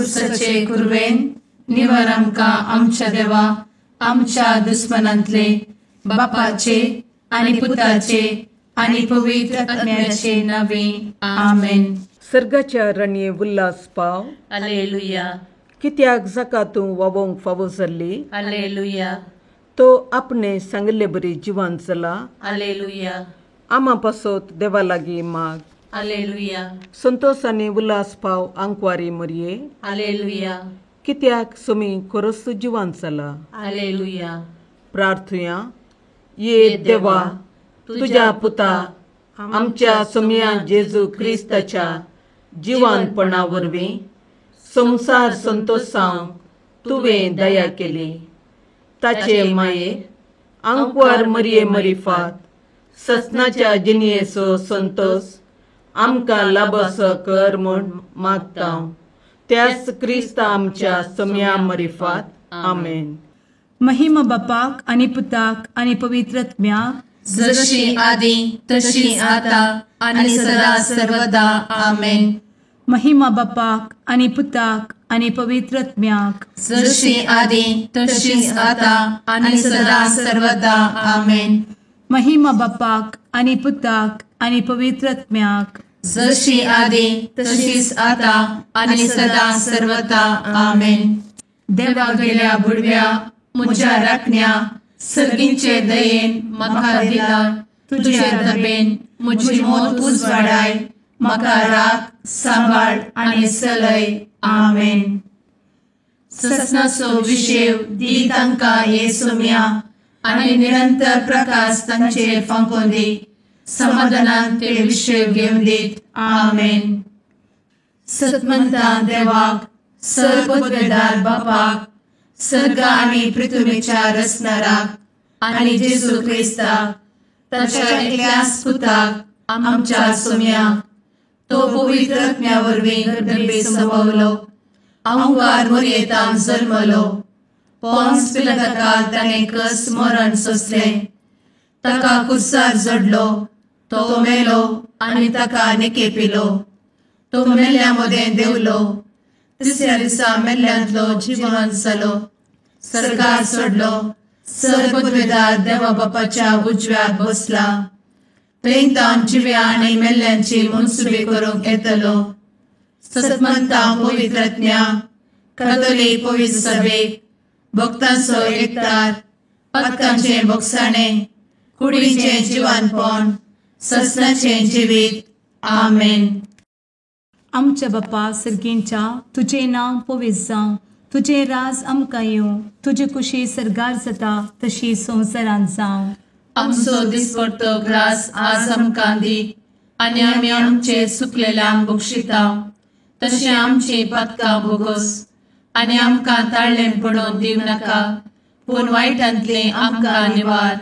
कुर्साचे कुरवेन निवार आमकां आमच्या देवा आमच्या दुस्मनांतले बापाचे आनी पुताचे आनी पवित्र आत्म्याचे नावे आमेन. सर्गाच्या रणये उल्हास पाव. हालेलुया. कित्याक जाका तूं वावोंक फावो जाल्ली. हालेलुया. तो आपणे सांगिल्ले बरी जिवान जाला. हालेलुया. आमा पासत देवा लागीं माग. हालेलुया. संतोष आनी उल्हास पाव आंकवारी मरये. हालेलुया. कित्याक सुमी खरोच जिवान जाला. हालेलुया. प्रार्थुया. ये देवा तुज्या पुता आमच्या सोम्या जेजू क्रिस्ताच्या जिवानपणा वरवीं संवसार संतोषांक तुवें दया केली. ताचे माये आंकवार मरये मरिफात ससनाच्या जिणयेचो संतोष आमकां लाभसो कर म्हूण मागता त्याच क्रिस्ता आमच्या सोम्या मरिफात. आमेन. महिमा बापाक आनी पुताक आनी पवित्र आत्म्याक, जशी आदी तशी आता आनी सदा सर्वदा. आमेन. महिमा बापाक आनी पुताक आनी पवित्र आत्म्याक, जशी आदी तशी आता आनी सदा सर्वदा. आमेन. महिमा बापाक आनी पुताक आनी पवित्र आत्म्याक, जशी आदी तशीच आता आनी सदा सर्वदा. आमेन. देवा गेल्या बुडव्या म्हज्या राखण्या सर्गींचे दयेन म्हाका दिला तुजे दबेन म्हजी मोत उजवाडाय म्हाका राख सांबाळ आनी चलय. आमेन. ससनाचो विशेव दी तांकां ये सोम्या आनी निरंतर प्रकाश तांचेर फांकोवन दी. समाधानान ते विशेव घेवन दीत. आमेन. सतमंता देवाक सर्वपदवेदार बापाक सर्ग आनी पृथ्वीच्या रचणाराक आनी जेजू क्रिस्ताक ताच्या एकल्याच पुताक आमच्या सोम्याक तो पवित्र आत्म्या वरवीं गर्भे संभवलो आंकवार मरयेतान जल्मलो पोन्स पिलाताकाल ताणें कस मरण सोंसलें ताका कुर्सार जडलो तो मेलो आनी ताका निकेपिलो तो मेल्ल्या मदें देंवलो तिसऱ्या दिसा मेल्ल्यांतलो जिवन जालो सर्गार सोडलो सर्वपदवेदार देवा बापाच्या उजव्याक बसला थंय जिव्या आनी मेल्ल्यांची मनसुबी करूंक येतलो. सतमंता पवित्र आत्म्या कथोलीक पवित्र सभेक भक्तांचो एकतार पातकांचें बोगसाणें कुडीचें जिवानपण ससनाचें जिवीत. आमेन. आमच्या बापा सर्गींच्या तुजें नांव पवित्र जावं, तुजें राज आमकां येवं, तुजी कुशी सर्गार जाता तशी संवसारांत जावं. आमचो दिसपडतो ग्रास आज आमकां दी आनी आमी आमचे सुकलेल्यांक बक्षिता तशें आमची पातकां भोगोस आनी आमकां ताळ्ळें पडोवन दिवं नाका पूण वायटांतलें आमकां निवार.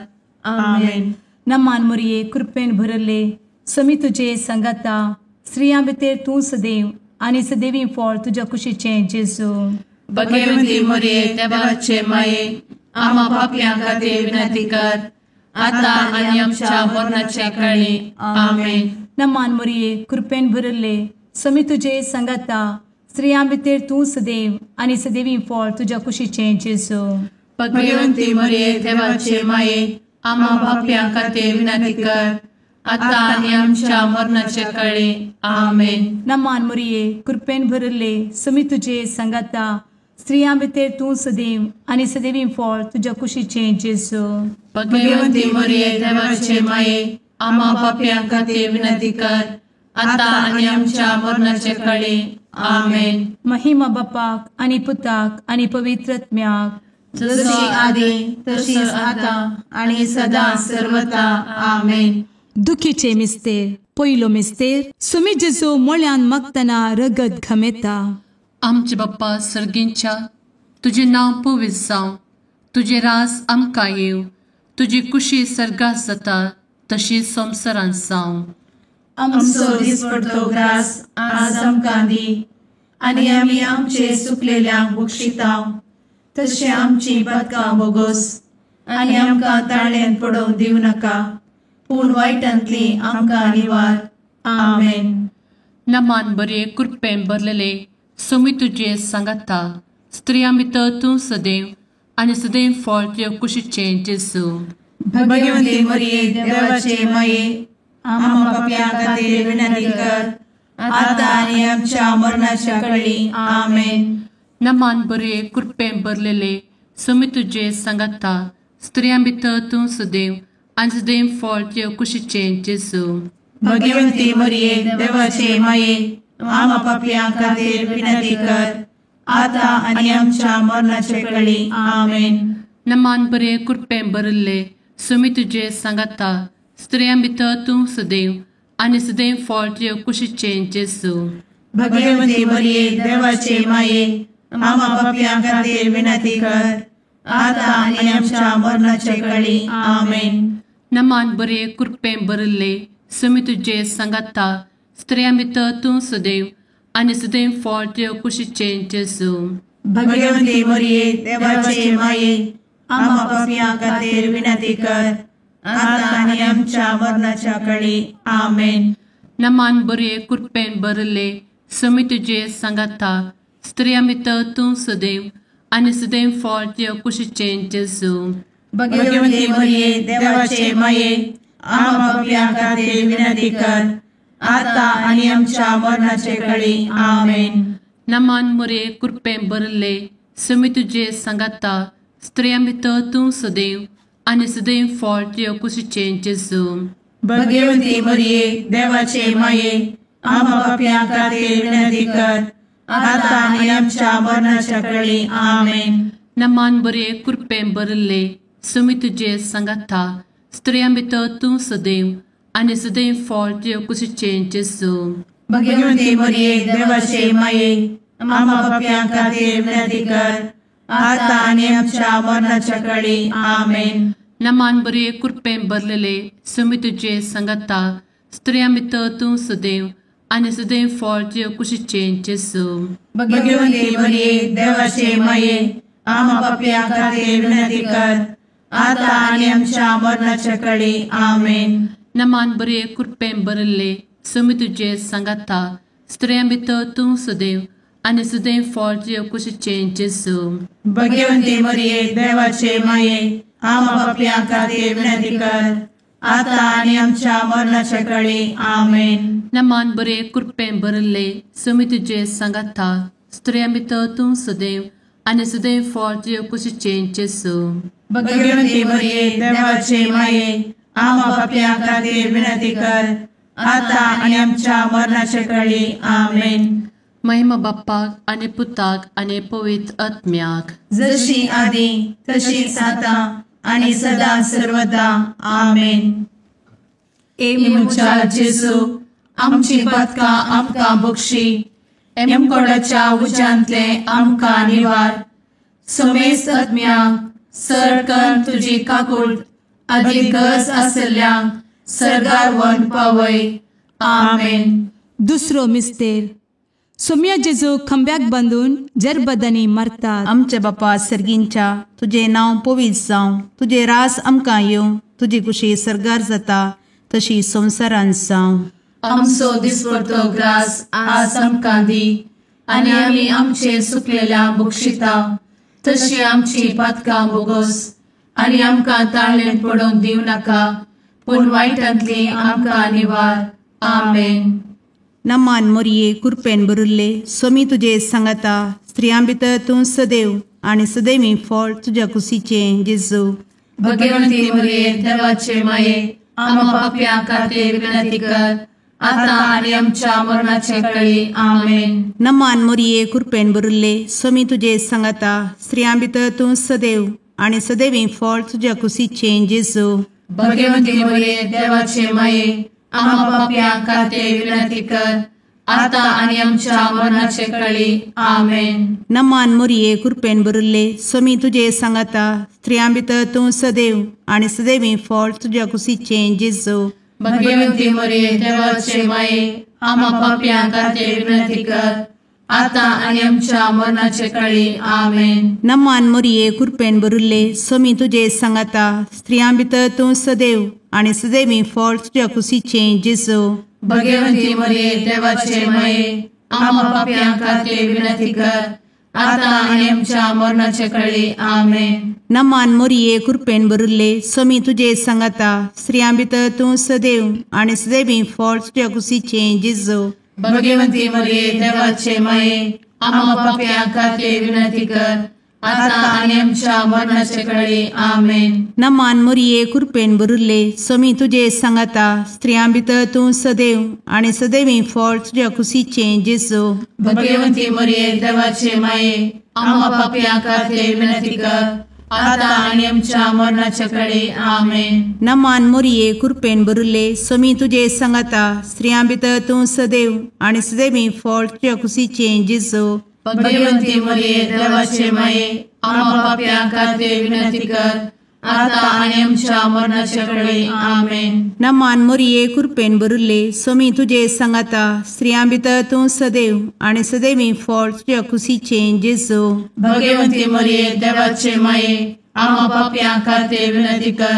आमेन. नमान मोरये कृपेन भरले समी तुजे सांगाता स्त्रियां भितर तूं सदैव आनी सदैवी फळ तुज्या कुशीचें जेजू. भगवती मोरये देवाचे माये आमा पापयां खातीर विनंती कर आता आनी आमच्या मरणाच्या काळी. आमेन. नमान मोरये कृपेन भरले समी तुजे सांगाता स्त्रियां भितर तूं सदैव आनी सदैवी फळ तुज्या कुशीचें जेजू. भगवती मोरये देवाचे माये आमा पापयां खातीर विनंती कर आता आनी आमच्या मरणाच्या काळी. आमेन. नमान मोरये कृपेन भरले समी तुजे सांगाता स्त्रियां भितर तूं सदैव आनी सदैवी फळ तुज्या कुशीचें जेजू. भगवती मोरये देवाचे माये आमा पापयां खातीर विनंती कर आता आनी आमच्या मरणाच्या काळी. आमेन. महिमा बापाक आनी पुताक आनी पवित्र आत्म्याक, जशी आदी तशीच आता आनी सदा सर्वता. आमेन. दुखीचे मिस्तेर पयलो मिस्तेर सुमी जेजू मोळ्यान मागतना रगत घमेता. आमचे बाप्पा सर्गींच्या तुजें नांव पवित्र जावं, तुजें रास आमकां येवं, तुजी कुशी सर्गात जाता तशी संवसारांत जावं. आमचो दिसपडतो ग्रास आज आमकां दी आनी आमी आमचे सुकलेल्यांक बक्षिता तशें आमची पातकां भोगोस आनी आमकां ताळ्ळेंत पडोवन दिवं नाका पूण वायटांतली आमकां निवार. आमेन. नमान बरे कृपेन भरलेले सोमी तुजे सांगाता, स्त्रियां भितर तूं सदैव आनी सदैव फळ तुज्या कुशीचें जेजू। भगवती मरिये देवाचे माये, आम्हा पाप्यां खातीर विनंती कर, आतां आनी आमच्या मरणाच्या कळी। आमेन। नमान बरे कृपेन भरलेले, सोमी तुजे सांगाता, स्त्रियां भितर तूं सदैव आनी सदैव फळ तुज्या कुशीचें जेजू। भगवती मरिये देवाचे माये, आम्हा पाप्यां खातीर विनंती कर, आतां आनी आमच्या मरणाच्या कळी। आमेन। नमान बरे कृपेन भरलेले, सोमी तुजे सांगाता, स्त्रियां भितर तूं सदैव आनी सदैव फळ तुज्या कुशीचें जेजू। भगवती मरिये देवाचे माये, आम्हा पाप्यां खातीर विनंती कर, आतां आनी आमच्या मरणाच्या कळी। आमेन। नमान बरे कृपेन भरलेले, सोमी तुजे सांगाता, स्त्रियां भितर तूं सदैव आनी सदैव फळ तुज्या कुशीचें जेजू। भगवती मरिये देवाचे माये, आम्हा पाप्यां खातीर विनंती कर, आतां आनी आमच्या मरणाच्या कळी। आमेन। नमान बरे कृपेन भरलेले, सोमी तुजे सांगाता, स्त्रियां भितर तूं सदैव आनी सदैव फळ तुज्या कुशीचें जेजू। भगवती मरिये देवाचे माये, आम्हा पाप्यां खातीर विनंती कर, आतां आनी आमच्या मरणाचे कळी। आमेन। नमान मरिये कृपेन भरलेले, सोमी तुजे सांगाता, स्त्रियां भितर तूं सदैव आनी सदैव फळ तुज्या कुशीचें जेजू। भगवती मरिये देवाचे माये, आम्हा पाप्यां खातीर विनंती कर, आतां आनी आमच्या मरणाच्या कळी। आमेन। नमान बरे कृपेन भरलेले, सोमी तुजे सांगाता, स्त्रियां भितर तूं सदैव आनी सदैव फळ तुज्या कुशीचें जेजू। भगवती मरिये देवाचे माये, आम्हा पाप्यां खातीर विनंती कर, आतां आनी आमच्या मरणाच्या कळी। आमेन। नमान बरे कृपेन भरलेले, सोमी तुजे सांगाता, स्त्रियां भितर तूं सदैव आनी सदैव फळ तुज्या कुशीचें जेजू। भगवती मरिये देवाचे माये, आम्हा पाप्यां खातीर विनंती कर, आतां आनी आमच्या मरणाच्या कळी। आमेन। नमान बरे कृपेन भरलेले, सोमी तुजे सांगाता, स्त्रियां भितर तूं सदैव आनी सदैव फळ तुज्या कुशीचें जेजू। भगवती मरिये देवाचे माये, आम्हा पाप्यां खातीर विनंती कर, आतां आनी आमच्या मरणाच्या कळी। आमेन। नमान बरे कृपेन भरलेले, सोमी तुजे सांगाता, स्त्रियां भितर तूं सदैव आनी सदैव फळ तुज्या कुशीचें जेजू। भगवती मरिये देवाचे माये, आम्हा पाप्यां खातीर विनंती कर, आतां आनी आमच्या मरणाच्या कळी। आमेन। महिमा बाप्पाक आनी पुताक आनी पवित्र आत्म्याक, जशी आदी तशीच आतां आनी सदा सर्वदा। आमेन। ए म्हज्या जेजू, आमची पातकां आमकां बक्षी, एमकोडाच्या उज्यांतले आमकां निवार, समेस्त आत्म्यांक सरकन तुजी काकूट आदी गरज आसल्ल्यांक सर्गार व्हरून पावय। आमेन। दुसरो मिस्तेर। सोम्या जेजू खांब्याक बांदून जरबदांनी मारतात। आमच्या बापा सर्गींच्या, तुजें नांव पवित्र जावं, तुजें रास आमकां येवं, तुजी कुशी सर्गार जाता तशी संवसारांत जावं। आमचो दिसपडतो ग्रास आज आमकां दी, आनी आमी आमचे सुकलेल्या बक्षिता तशी आमची पातकां बोगस, आनी आमकां ताळेन पडोवंक दिवं नाका, पूण वायटांतली आमकां निवार। आमेन। नमान मोरये कृपेन भरिल्ले, सोमी तुजे सांगाता, स्त्रियां भितर तूं सदैव आनी सदैवी फळ तुज्या कुशीचें जेजू। भगवंती मोरये देवाचे माये, आम्हा पाप्यां खातीर विनंती कर, आतां आनी आमच्या मरणाचे कळी। आमेन। नमान मोरये कृपेन भरिल्ले, सोमी तुजे सांगाता, स्त्रियां भितर तूं सदैव आनी सदैवी फळ तुज्या कुशीचें जेजू। भगवंती मोरये देवाचे माये, आम्हा पाप्यां खातीर विनंती कर, आतां आनी आमच्या मरणाचे कळी। आमेन। नमान मोरये कृपेन भरिल्ले, सोमी तुजे सांगाता, स्त्रियां भितर तूं सदैव आनी सदैवी फळ तुज्या कुशीचें जेजू। भगवंती मोरये देवाचे माये, आम्हा पाप्यां खातीर विनंती कर, आतां आनी आमच्या मरणाचे कळी। आमेन। नमान मोरये कृपेन भरिल्ले, सोमी तुजे सांगाता, स्त्रियां भितर तूं सदैव आनी सदैवी फळ तुज्या कुशीचें जेजू। भगवंती मोरये देवाचे माये, आमा पापयां खातीर विनंती कर आतां आनी आमच्या मरणाचे कळी. आमेन. नमान मोरये कृपेन भरिल्ले स्वामी तुजे सांगाता, स्त्रियां भितर तूं सदैव आनी सदैवी फळ तुज्या कुशीचें जेजू. भगवंती मरिये देवाचे माये आमा पापयां खातीर विनंती कर आतां आनी आमच्या मरणाचे कळी. आमेन. नमान मोरये कृपेन भरिल्ले स्वामी तुजे सांगाता, स्त्रियां भितर तूं सदैव आनी सदैवी फळ तुज्या कुशीचें जेजू. भगवंती मरिये देवाचे माये आमा पापयां खातीर विनंती कर आतां आनी आमच्या मरणाचे कळी. आमेन. नमान मोरये कृपेन भरिल्ले स्वामी तुजे सांगाता, स्त्रियां भितर तूं सदैव आनी सदैवी फळ तुज्या कुशीचें जेजू. भगवंती मरिये देवाचे माये आमा पापयां खातीर विनंती कर आतां आनी आमच्या मरणाचे कळी. आमेन. नमान मोरये कृपेन भरिल्ले स्वामी तुजे सांगाता, स्त्रियां भितर तूं सदैव आनी सदैवी फळ तुज्या कुशीचें जेजू. भगवंती मरिये देवाचे माये आमा पापयां खातीर विनंती कर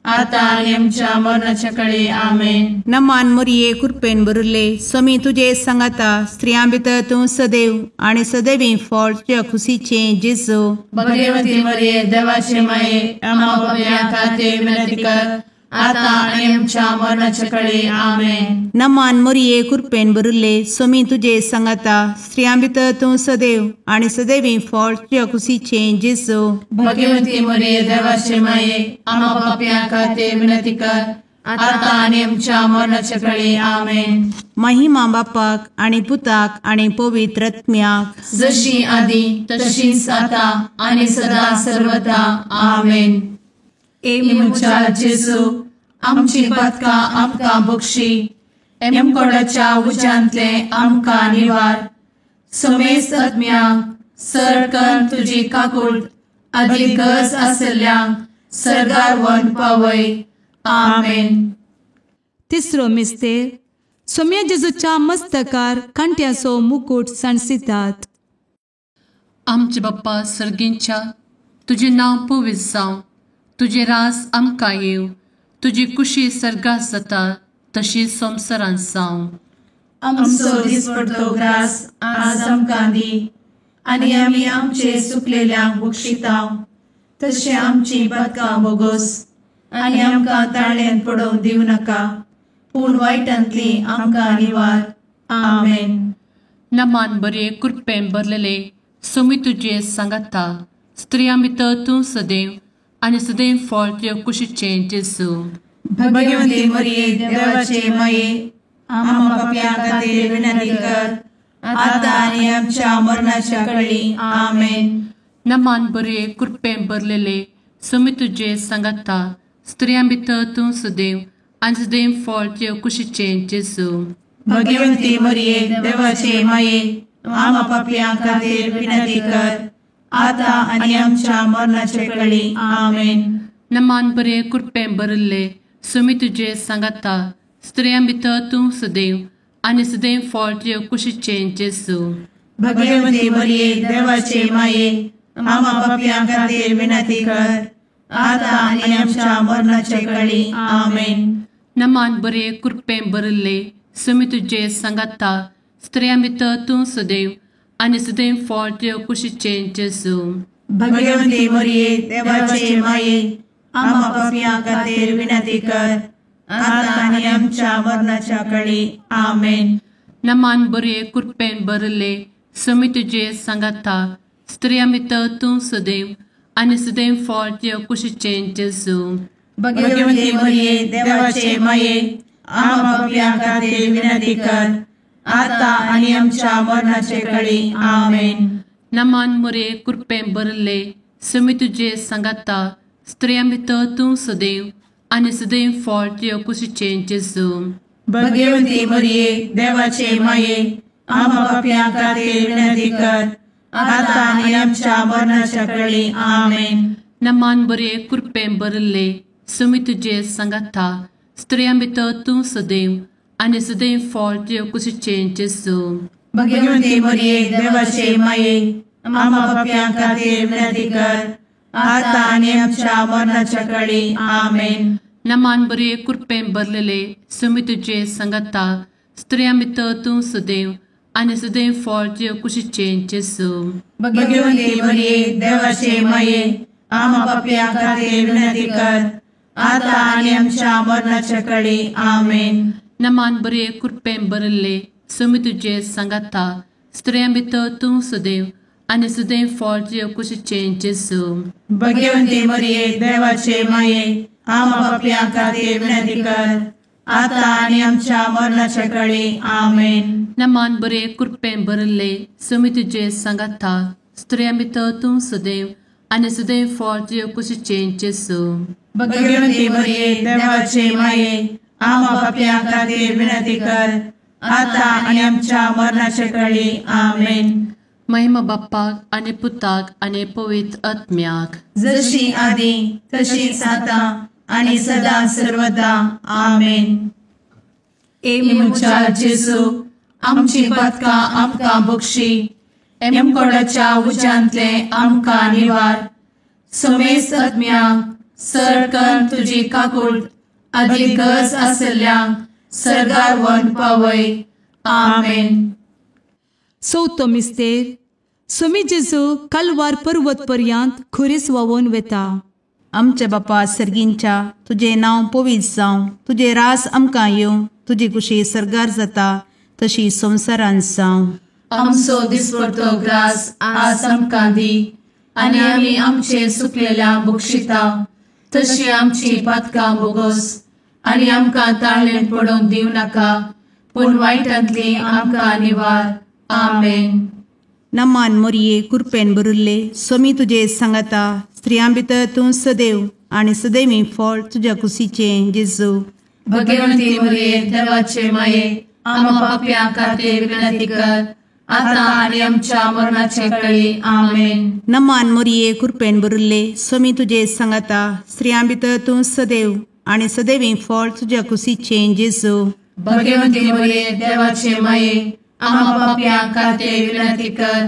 आतां आनी आमच्या मरणाचे कळी. आमेन. नमान मोरये कृपेन भरिल्ले स्वामी तुजे सांगाता, स्त्रियां भितर तूं सदैव आनी सदैवी फळ तुज्या कुशीचें जेजू. भगवंती मरिये देवाचे माये आमा पापयां खातीर विनंती कर आतां आनी आमच्या मरणाचे कळी. आमेन. नमान मोरये कृपेन भरिल्ले स्वामी तुजे सांगाता, स्त्रियां भितर तूं सदैव आनी सदैवी फळ तुज्या कुशीचें जेजू. भगवंती मरिये देवाचे माये आमा पापयां खातीर विनंती कर आतां आनी आमच्या मरणाचे कळी. आमेन. महिमा बापाक आनी पुताक आनी पवित्र आत्म्याक, जशी आदी तशीच आतां आनी सदा सर्वदा. आमेन. ए म्हज्या जेजू आमची पातकां आमकां बक्षी, एमकोडाच्या उज्यांतले आमकां निवार, समेस्त आत्म्यांक सरकन तुजी काकूट आदी गरज आशिल्ल्यांक सर्गार व्हरून पावय. आमेन. तिसरो मिस्तेर सोम्या जेजूच्या मस्तकार कांट्याचो मुकूट सांडसितात. आमचे बाप्पा सर्गींच्या, तुजें नांव पवित्र जावं, तुजें राज आमकां येवं, तुजी कुशी सर्गात जाता तशी संवसारांत जावं. आमचो दिसपडतो ग्रास आज आमकां दी आनी आमी आमचे सुकलेल्यांक बक्षितांव तशें आमची पातकां बोगोस आनी आमकां ताळ्यांत पडोवंक दिवं नाका, पूण वायटांतली आमकां निवार. आमेन. नमान बरे कृपेन भरलेले स्वामी तुजे सांगाता, स्त्रियां भितर तूं सदैव आनी सदैव फळ तुज्या कुशीचें जेजू. भगवंती मरिये देवाचे माये आमा पापयां खातीर विनंती कर आतां आनी आमच्या मरणाच्या कळी. आमेन. नमान बरे कृपेन भरलेले स्वामी तुजे सांगाता, स्त्रियां भितर तूं सदैव आनी सदैव फळ तुज्या कुशीचें जेजू. भगवंती मरिये देवाचे माये आमा पापयां खातीर विनंती कर आतां आनी आमच्या मरणाचे कळी. आमेन. नमान बरे कृपेन भरिल्ले स्वामी तुजे सांगाता, स्त्रियां भितर तूं सदैव आनी सदैव फळ तुज्या कुशीचें जेजू. भगवंती मरिये देवाचे माये आमा पापयां खातीर विनंती कर आतां आनी आमच्या मरणाचे कळी. आमेन. नमान बरे कृपेन भरिल्ले स्वामी तुजे सांगाता, स्त्रियां भितर तूं सदैव आनी सदैव फळ तुज्या कुशीचें जेजू. भगवंती मरिये देवाचे माये आमा पापयां खातीर विनंती कर आतां आनी आमच्या मरणाच्या कळी. आमेन. नमान बरे कृपेन भरिल्ले स्वामी तुजे सांगाता, स्त्रियां भितर तूं सदैव आनी सदैव फळ तुज्या कुशीचें जेजू. भगवंती मरिये देवाचे माये आमा पापयां खातीर विनंती कर आतां आनी आमच्या मरणाचे कळी. आमेन. नमान मोरे कृपेन भरिल्ले स्वामी तुजे सांगाता, स्त्रियां भितर तूं सदैव आनी सदैव फळ तुज्या कुशीचें जेजू. भगवंती मरिये देवाचे माये आमा पापयां खातीर विनंती कर आतां आनी आमच्या मरणाच्या कळी. आमेन. नमान बरे कृपेन भरिल्ले स्वामी तुजे सांगाता, स्त्रियां भितर तूं सदैव आनी सदैव फळ तुज्या कुशीचें जेजू. भगवंती मरिये देवाचे माये आमा पापयां खातीर विनंती कर आतां आनी आमच्या मरणाच्या कळी. आमेन. नमान बरे कृपेन भरलेले स्वामी तुजे सांगाता, स्त्रियां भितर तूं सदैव आनी सदैव फळ तुजे कुशीचें जेजू. भगवंती मरिये देवाचे माये, आमा पापयां खातीर विनंती कर, आतां आनी आमच्या मरणाच्या कडी. आमेन. नमान बरे कृपेन भरिल्ले, स्वामी तुजे सांगाता, स्त्रियां भितर तूं सदैव आनी सदैव फळ तुजे कुशीचें जेजू. भगवंती मरिये देवाचे माये, आमा पापयां खातीर विनंती कर, आतां आनी आमच्या मरणाच्या कडी. आमेन. नमान बरे कृपेन भरिल्ले, स्वामी तुजे सांगाता, स्त्रियां भितर तूं सदैव आनी सदैव फळ तुजे कुशीचें जेजू. भगवंती मरिये देवाचे माये, आमा पापयां खातीर विनंती कर, आतां आनी आमच्या मरणाच्या कडी. आमेन. महिमा बाप्पाक आनी पुताक आनी पवित्र आत्म्याक, जशी आदी तशीच आतां आनी सदा सर्वदा. आमेन. ए म्हज्या जेजू, आमची पातकां आमकां बक्षी, एमकोडाच्या उज्यांतले आमकां निवार, समेस्त आत्म्यांक सरकन तुजी काकूट आदी गरज आसल्ल्यांक सर्गार व्हरून पावय. आमेन. चवथो मिस्तेर. स्वामी जेजू कालवार पर्वत पर्यंत खुरीस व्हांवून वेता. आमच्या बापा सर्गींच्या, तुजें नांव पवित्र जावं, तुजें राज आमकां येवं, तुजी कुशी सर्गार जाता तशी संवसारांत जावं. आमचो दिसपडतो ग्रास आज आमकां दी, आनी आमी आमचे सुकलेल्या बक्षिता तशी आमची पातकां बोगस, आनी आमकां ताळेन पडोवंक दिवं नाका, पूण वायटांतली आमकां निवार. आमेन. नमान मोरये कृपेन भरिल्ले, स्वामी तुजे सांगाता, स्त्रियां भितर तूं सदैव आनी सदैवी फळ तुज्या कुशीचें जेजू. भगवंती मोरये देवाचे माये, आमा पापयां खातीर विनंती कर, आतां आनी आमच्या मरणाचे कळी. आमेन. नमान मोरये कृपेन भरिल्ले, स्वामी तुजे सांगाता, स्त्रियां भितर तूं सदैव आनी सदैवी फळ तुज्या कुशीचें जेजू. भगवंती मोरये देवाचे माये, आमा पापयां खातीर विनंती कर,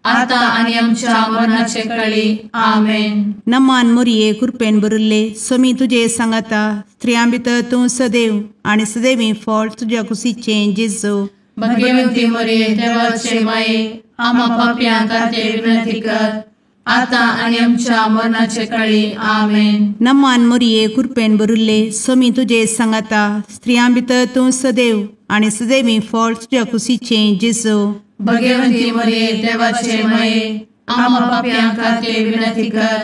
आतां आनी आमच्या मरणाचे कळी. आमेन. नमान मोरये कृपेन भरिल्ले, स्वामी तुजे सांगाता, स्त्रियां भितर तूं सदैव आनी सदैवी फळ तुज्या कुशीचें जेजू. भगवंती मोरये देवाचे माये, आमा पापयां खातीर विनंती कर, आतां आनी आमच्या मरणाचे कळी. आमेन. नमान मोरये कृपेन भरिल्ले, स्वामी तुजे सांगाता, स्त्रियां भितर तूं सदैव आनी सदैवी फळ तुज्या कुशीचें जेजू. भगवंती मोरये देवाचे माये, आमा पापयां खातीर विनंती कर,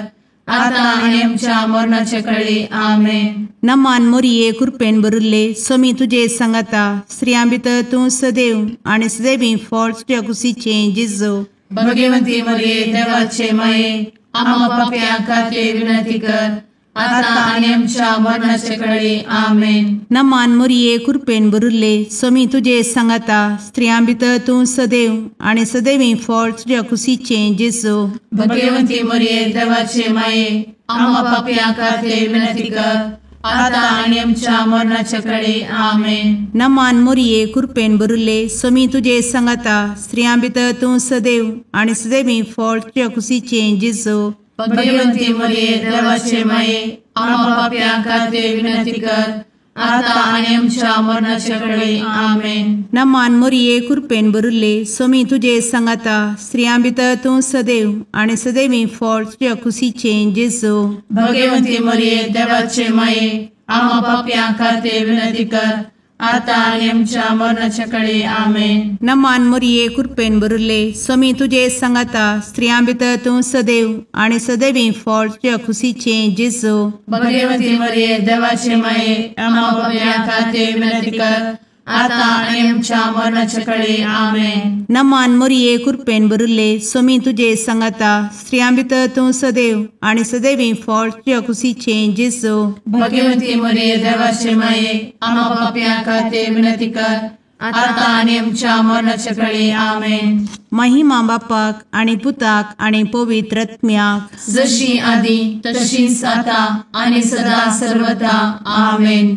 आतां आनी आमच्या मरणाचे कळी. आमेन. नमान मोरये कृपेन भरिल्ले, स्वामी तुजे सांगाता, स्त्रियां भितर तूं सदैव आनी सदैवी फळ तुज्या कुशीचें जेजू. भगवंती मोरये देवाचे माये, आमा पापयां खातीर विनंती कर, आतां आनी आमच्या मरणाचे कळी. आमेन. नमान मोरये कृपेन भरिल्ले, स्वामी तुजे सांगाता, स्त्रियां भितर तूं सदैव आनी सदैवी फळ तुज्या कुशीचें जेजू. भगवंती मोरये देवाचे माये, आमा पापयां खातीर विनंती कर, आतां आनी आमच्या मरणाचे कळी. आमेन. नमान मोरये कृपेन भरिल्ले, स्वामी तुजे सांगाता, स्त्रियां भितर तूं सदैव आनी सदैवी फळ तुज्या कुशीचें जेजू. भगवंती मोरये देवाचे माये, आमा पापयां खातीर विनंती कर, आतां आनी आमच्या मरणाचे कळी. आमेन. नमान मोरये कृपेन भरिल्ले, स्वामी तुजे सांगाता, स्त्रियां भितर तूं सदैव आनी सदैवी फळ तुज्या कुशीचें जेजू. भगवंती मोरये देवाचे माये, आमा पापयां खातीर विनंती कर, आतां आनी आमच्या मरणाचे कळी. आमेन. नमान मोरये कृपेन भरिल्ले, स्वामी तुजे सांगाता, स्त्रियां भितर तूं सदैव आनी सदैवी फळ तुज्या कुशीचें जेजू. भगवंती मोरये देवाचे माये, आमा पापयां खातीर विनंती कर, आतां आनी आमच्या मरणाचे कळी. आमेन. नमान मोरये कृपेन भरिल्ले, स्वामी तुजे सांगाता, स्त्रियां भितर तूं सदैव आनी सदैवी फळ तुज्या कुशीचें जेजू. भगवंती मोरये देवाचे माये, आमा पापयां खातीर विनंती कर, आतां आनी आमच्या मरणाचे कळी. आमेन. महिमा बापाक आनी पुताक आनी पवित्र आत्म्याक, जशी आदी तशीच आतां आनी सदा सर्वदा. आमेन.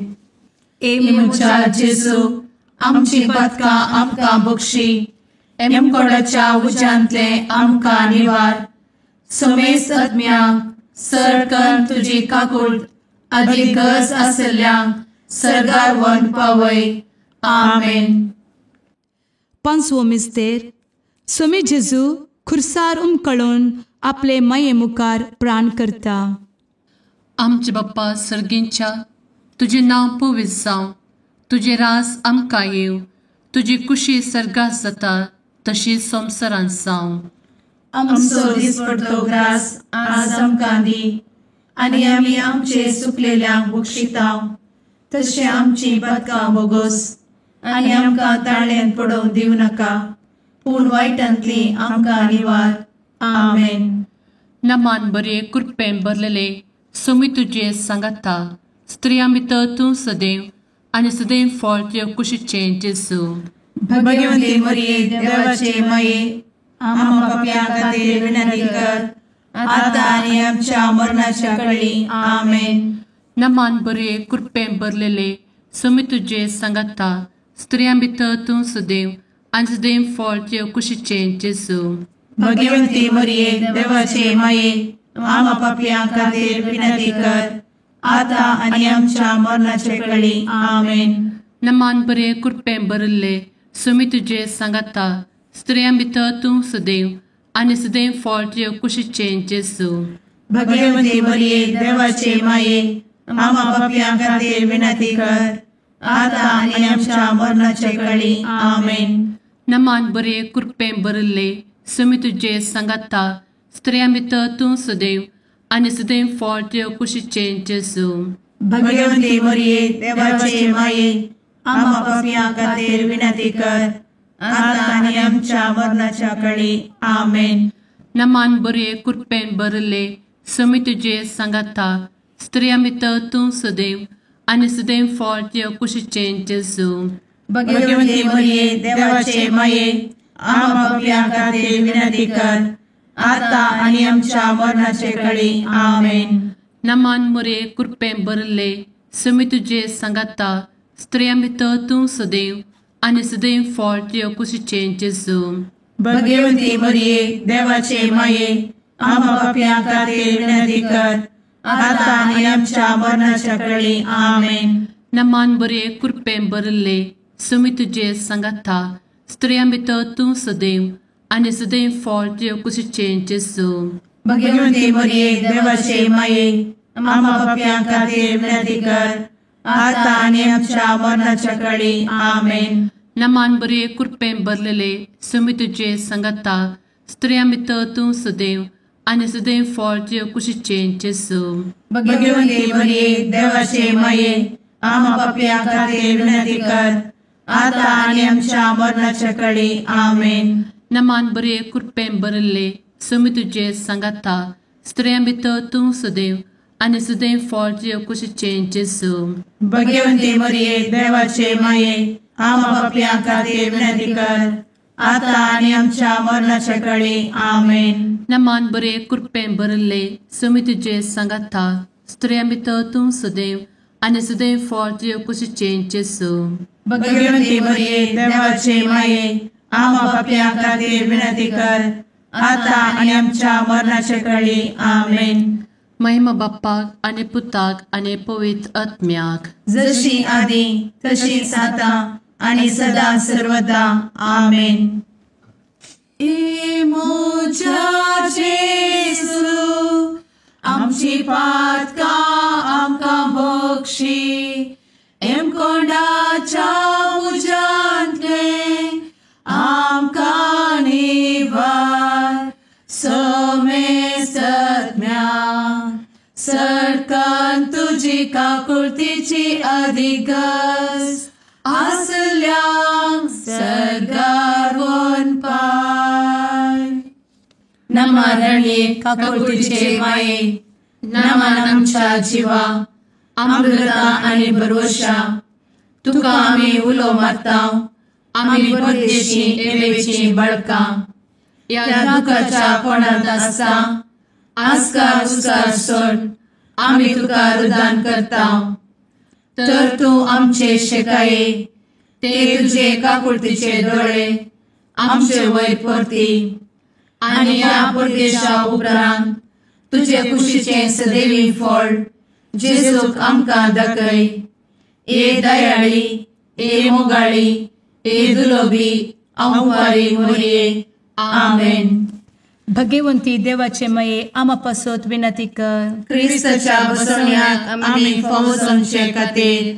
ए म्हज्या जेजू, आमची पातकां आमकां बक्षी, एमकोडाच्या उज्यांतले आमकां निवार, समेस्त आत्म्यांक सरकन तुजी काकूट आदी गरज आसल्ल्यांक सर्गार व्हरून पावय. आमेन. पांचवो मिस्तेर सोमी जेजू खुर्सार उमकळून आपले माये मुखार प्राण करता. आमचे बाप्पा सर्गींच्या, तुजें नांव पवित्र जावं, तुजें रास आमकां येवं, तुजी कुशी सर्गात जाता तशी संवसारांत जावं. आमचो दिसपडतो ग्रास आज आमकां दी आनी आमी आमचे सुकलेल्यांक बक्षिता तशें आमची पदकां बोगोस आनी आमकां ताळ्यान पडोवन दिवं नाका, पूण वायटांतली आमकां निवार. आमेन. नमान बरे कृपेन भरलेले सोमी तुजे सांगाता, स्त्रियां भितर तूं सदैव आनी सदैव फळ तुजे कुशीचें जेजू. भगवती मरिये देवाचे माये, आम्हा पाप्यां खातीर विनंती कर आता आनी आमच्या मरणाच्या कळी. आमेन. नमान बरे कृपेन भरलेले सोमी तुजे सांगाता, स्त्रियां भितर तूं सदैव आनी सदैव फळ तुजे कुशीचें जेजू. भगवती मरिये देवाचे माये, आम्हा पाप्यां खातीर विनंती कर आता आनी आमच्या मरणाचे कळी. आमेन. नमान बरे कृपेन भरिल्ले सोमी तुजे सांगाता, स्त्रियां भितर तूं सदैव आनी सदैव फळ तुजे कुशीचें जेजू. भगवती मरिये देवाचे माये, आम्हा पाप्यां खातीर विनंती कर आता आनी आमच्या मरणाचे कळी. आमेन. नमान बरे कृपेन भरिल्ले सोमी तुजे सांगाता, स्त्रियां भितर तूं सदैव आनी सदैव फळ तुजे कुशीचें जेजू. भगवती मरिये देवाचे माये, आम्हा पाप्यां खातीर विनंती कर आता आनी आमच्या मरणाच्या कळी. आमेन. नमान बरे कृपेन भरिल्ले सोमी तुजे सांगाता, स्त्रियां भितर तूं सदैव आनी सदैव फळ तुजे कुशीचें जेजू. भगवती मरिये देवाचे माये, आम्हा पाप्यां खातीर विनंती कर आता आनी आमच्या मरणाचे कळी. आमेन. नमान मरिये कृपेन भरिल्ले सोमी तुजे सांगाता, स्त्रियां भितर तूं सदैव आनी सदैव फळ तुजे कुशीचें जेजू. भगवती मरिये देवाचे माये, आम्हा पाप्यां खातीर विनंती कर आता आनी आमच्या मरणाच्या कळी. आमेन. नमान बरे कृपेन भरिल्ले सोमी तुजे सांगाता, स्त्रियां भितर तूं सदैव आनी सदैव फळ तुजे कुशीचें जेजू. भगवती मरिये देवाचे माये, आम्हा पाप्यां खातीर विनंती कर आता आनी आमच्या मरणाच्या कळी. आमेन. नमान बरे कृपेन भरलेले सोमी तुजे सांगाता, स्त्रियां भितर तूं सदैव आनी सदैव फळ तुजे कुशीचें जेजू. भगवती मरिये देवाचे माये, आम्हा पाप्यां खातीर विनंती कर आता आनी आमच्या मरणाच्या कळी. आमेन. नमान बरे कृपेन भरिल्ले सोमी तुजे सांगाता, स्त्रियां भितर तूं सदैव आनी सदैव फळ तुजे कुशीचें जेजू. भगवती मरिये देवाचे माये, आम्हा पाप्यां खातीर विनंती कर आता आनी आमच्या मरणाच्या कळी. आमेन. नमान बरे कृपेन भरिल्ले सोमी तुजे सांगाता, स्त्रियां भितर तूं सदैव आनी सदैव फळ तुजे कुशीचें जेजू. भगवती मरिये देवाचे माये, आम्हा पाप्यां खातीर विनंती कर आता आनी आमच्या मरणाच्या कळी. आमेन. महिमा बाप्पाक आनी पुताक आनी पवित्र आत्म्याक, जशी आदी तशीच आता आनी सदा सर्वदा. आमेन. ए म्हज्या जेजू, आमची पातकां आमकां बक्षी, एमकोंडाच्या उज्यांतले आमकां निवार, समेस्तम्या सरकान तुजी काकुळतीची अधिगस आसल्यांक सर्गार वनपाय. नमरणे काकुळतीचे माये, नमन आमच्या जिवा, अमृता आनी भरवशा, तुका आमी उलो मारता, आमी परदेशी एवेची बळकां, ह्या दुखाच्या कोणांत आसता आस्कार उस्कार सोड आमी तुका रुदान करता, तर तूं आमचे शेकाये ते तुजे काकुळतीचे दोळे आमचे वयर परती आनी ह्या परदेशा उपरांत तुजे कुशीचें सदैवी फळ जेजूक आमकां दाखय. ए दयाळी, ए मोगाळी, ए दुलोबी आंवकारी मोरये. आमेन. भगवंती देवाचे मये आमा पासत विनंती कर. क्रिस्ताच्या बसवण्याक आमी फावो जावचे खातीर.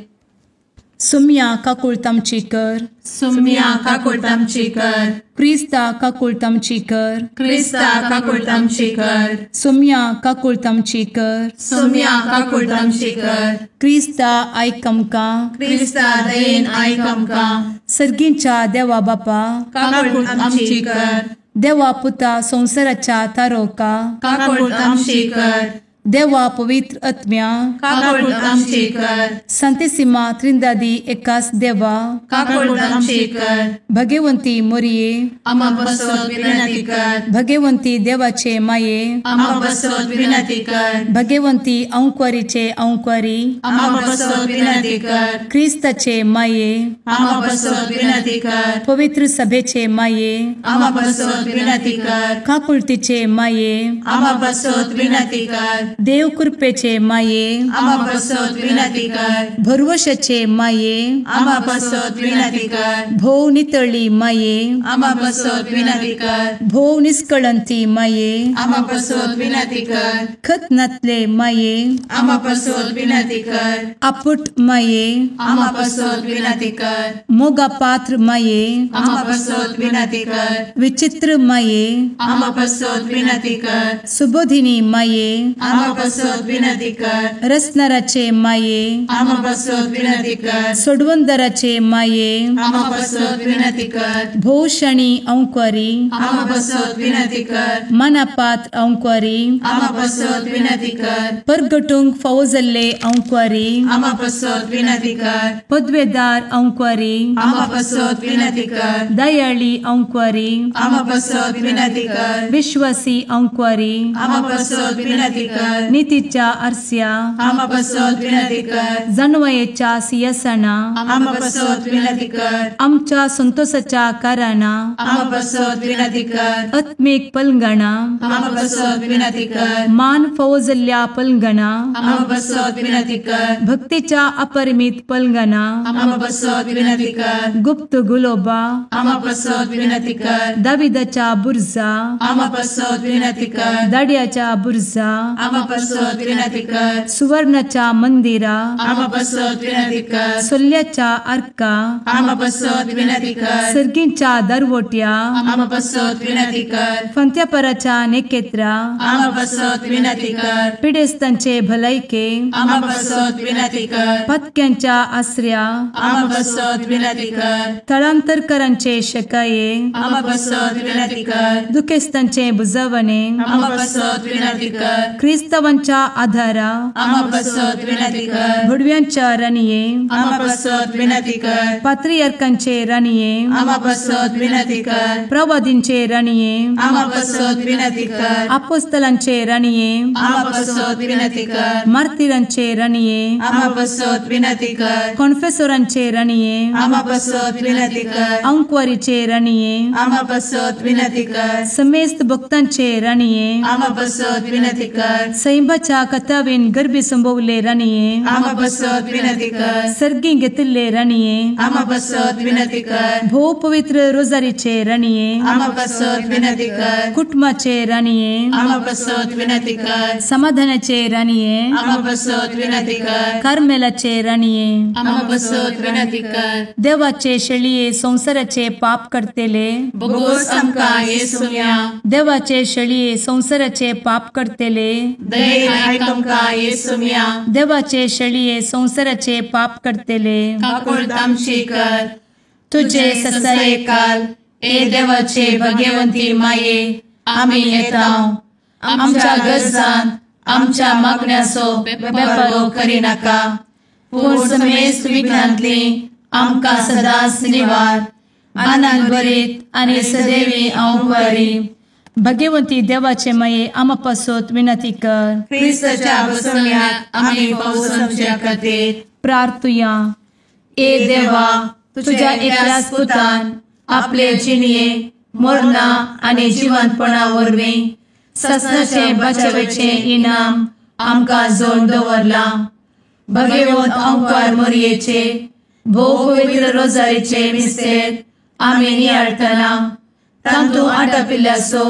सुम्या काकुळतामची कर. सुम्या काकुळतामची कर. क्रिस्ता काकुळतामची कर. क्रिस्ता काकुळतामची कर. सुम्या काकुळतामची कर. सुम्या काकुळतामची कर. क्रिस्ता आयक आमकां. क्रिस्ता दयेन आयक आमकां. सर्गींच्या देवा बापा काकुळतामची कर. देवा पुता संवसाराच्या तारोका काकुळतामची कर. देवा पवित्र आत्म्या काकुळतामची कर. संतेसिमा त्रिंदादी एकास देवा काकुळतामची कर. भगवंती मोरये आमा पासत विनंती कर. भगवंती देवाचे माये आमा पासत विनंती कर. भगवंती अंकुरीचे अंकुरी आमा पासत विनंती कर. क्रिस्ताचे माये आमा पासत विनंती कर. पवित्र सभेचे माये आमा पासत विनंती कर. काकुळतीचे माये आमा पासत विनंती कर. देव कृपेचे माये आमा पासत विनंती कर. भरवशाचे माये आमा पासत विनंती कर. भोव नितळी माये आमा पासत विनंती कर. भोव निष्कळंती माये आमा पासत विनंती कर. खतनातले माये आमा पासत विनंती कर. आपुट माये आमा पासत विनंती कर. मोगा पात्र माये आमा पासत विनंती कर. विचित्र माये आमा पासत विनंती कर. सुबोधिनी माये आमा पासत विनंती कर. रसनाराचे माये आमा पासत विनंती कर. सोडवंदराचे माये आमा पासत विनंती कर. भोवशणी अंकुरी आमा पासत विनंती कर. मनापात्र अंकुरी आमा पासत विनंती कर. परगटूंक फावो जाल्ले अंकुरी आमा पासत विनंती कर. पदवेदार अंकुरी आमा पासत विनंती कर. दयाळी अंकुरी आमा पासत विनंती कर. विश्वासी अंकुरी आमा पासत विनंती कर. नितीच्या आरस्या आमा पासत विनंती कर. जानवयेच्या सिंहासना आमा पासत विनंती कर. आमच्या संतोषाच्या कारणा आमा पासत विनंती कर. आत्मीक पलंगणा आमा पासत विनंती कर. मान फावो जाल्ल्या पलंगणा आमा पासत विनंती कर. भक्तीच्या अपरिमित पलंगणा आमा पासत विनंती कर. गुप्त गुलोबा आमा पासत विनंती कर. दाविदाच्या बुर्जा आमा पासत विनंती कर. दाड्याच्या बुर्जा आमा पासत विनंती कर. सुवर्णाच्या मंदिरा आमा पासत विनंती कर. सोल्याच्या आर्का आमा पासत विनंती कर. सर्गींच्या दरवट्या आमा पासत विनंती कर. फंत्यापराच्या नेकेत्रा आमा पासत विनंती कर. पिडेस्तांचे भलायके आमा पासत विनंती कर. पत्क्यांच्या आसऱ्या आमा पासत विनंती कर. थळांतरकरांचे शकाये आमा पासत विनंती कर. दुखेस्तांचे बुजवणे आमा पासत विनंती कर. क्रिस्तावांच्या आधारा आमा पासत विनंती कर. भुडव्यांच्या राणये आमा पासत विनंती कर. पात्रियार्कांचे राणये आमा पासत विनंती कर. प्रवादींचे राणये आमा पासत विनंती कर. आपोस्तलांचे राणये आमा पासत विनंती कर. मार्तीरांचे राणये आमा पासत विनंती कर. कॉन्फेसोरांचे राणये आमा पासत विनंती कर. अंकुवारीचे राणये आमा पासत विनंती कर. समेस्त भक्तांचे राणये आमा पासत विनंती कर. सैंबाच्या कथावेन गर्भी संभवले राणये आमा पासत विनंती कर. सर्गी घेतिल्ले राणये आमा पासत विनंती कर. भोव पवित्र रोजारीचे राणये आमा पासत विनंती कर. कुटुंबाचे राणये आमा पासत विनंती कर. समाधानाचे राणये आमा पासत विनंती कर. कार्मेलाचे राणये आमा पासत विनंती कर. देवाचे शेळये संवसाराचे पाप करतेले बोगोस आमकां येसुम्या देवाचे शेळये संवसाराचे पाप करतेले दयेन आयक आमकां येसुम्या देवाचे शेळये संवसाराचे पाप करतेले काकुळतामची कर. तुझे ससाये काल ए देवाचे भगवंती माये आमी येता आमच्या गरजान आमच्या मागण्याचो बेपारो करिनाका पूण समेस्त विघ्नांतली आमकां सदांच निवार. आनंद भरीत आनी सदैवी अंकुरी भगवंती देवाचे माये आमा पासत विनंती कर. क्रिस्ताच्या बसवण्याक आमी फावो जावचे खातीर प्रार्थुया. ए देवा तुझ्या एकल्याच पुतान आपले जिणये मरणा आनी जिवंतपणा वरवीं ससनाचे बचावेचें इनाम आमकां जोड दवरलां. भगवंत अंकार मोरयेचे भोव पवित्र रोजारीचे मिस्तेर आमी नियाळटना तांतू आटापिल्ल्यासो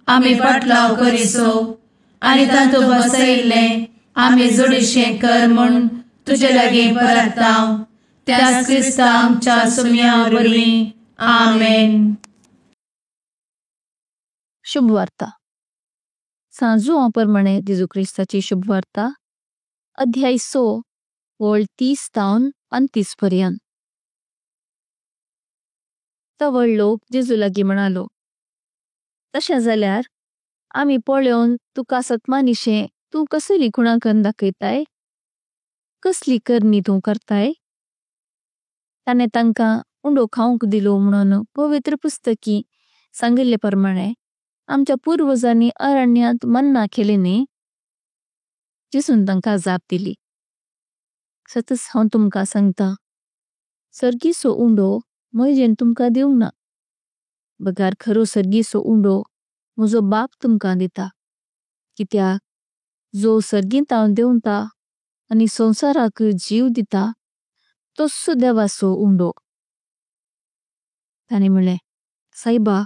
आमी पाटलाव करिसो आनी तांतू बसयिल्लें आमी जोडीशें कर म्हूण तुजे लागीं परता त्याच क्रिस्ता आमच्या सुमया वरवीं. आमेन. शुभवार्ता. सांत जुवांव परमाणे जेजू क्रिस्ताची शुभवार्ता, अध्याय 6, वळ 30 तावन 35 पर्यंत. तवळ लोक जेजू लागी म्हणालो, तशें जाल्यार आमी पळेवन तुका सतमानिशे तू कसली खुणा करन दाखयताय, कसली करणी तू करताय। ताणे तांका उंडो खाऊंक दिलो म्हुणों पवित्र पुस्तकी सांगिल्ले परमाणे आमच्या पूर्वजांनी अरण्यांत मन्ना खेले न्ही। जेसून तांका जाप दिली, सतस हांव तुमका सांगता, सर्गीचो उंडो मोइजें तुमका देऊंक ना, बगर खरो सर्गीचो उंडो मोजो बाप तुमका दिता। कित्याक जो सर्गीं तावन देऊंता आनी संसाराक जीव दिता तोस देवाचो उंडो। ताणे म्हुणले, साइबा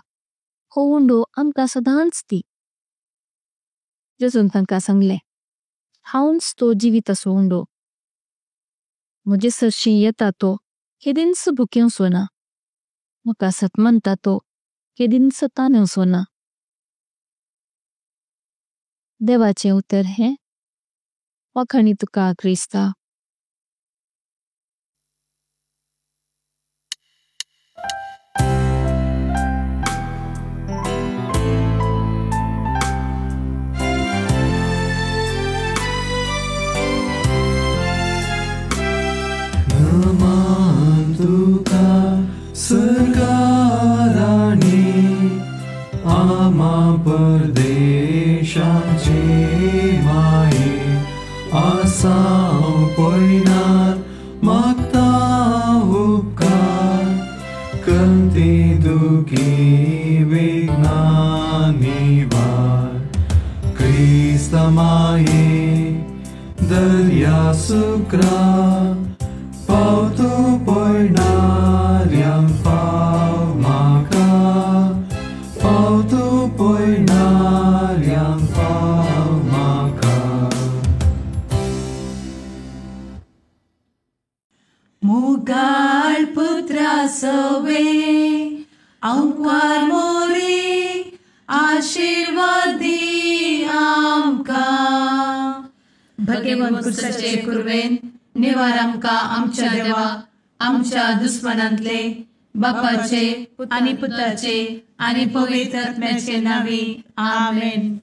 हो उंडो आमका सदांच दी। जेसून तांका सांगले, हांवच तो जीविताचो उंडो, मोजे सरशी येता तो केदिंच भुकेंवचो ना, मका सतमंता तो केदिंच ताणेंवचो ना। देवाचें उतर हें वाखाणी तुका क्रिस्ता। नमान तुका सरकाराणी आमा परदेशाचे माये आसाव पयनार मागता उपकार कंती दुखी विघ्ना निवार क्रिस्ता माये दर्या सुक्रा पावतो पयणाऱ्यांक पाव म्हाका पावतो पयणाऱ्यांक पाव म्हाका। मुगाळ पुत्रा सवे अंकार मोरी आशीर्वादी आमकां। भगेवन कुर्साचे कुर्वेन निवार आमकां आमच्या देवा आमच्या दुस्मनांतले बापाचे आनी पुताचे आनी पवित्र आत्म्याचे नांवी. आमेन.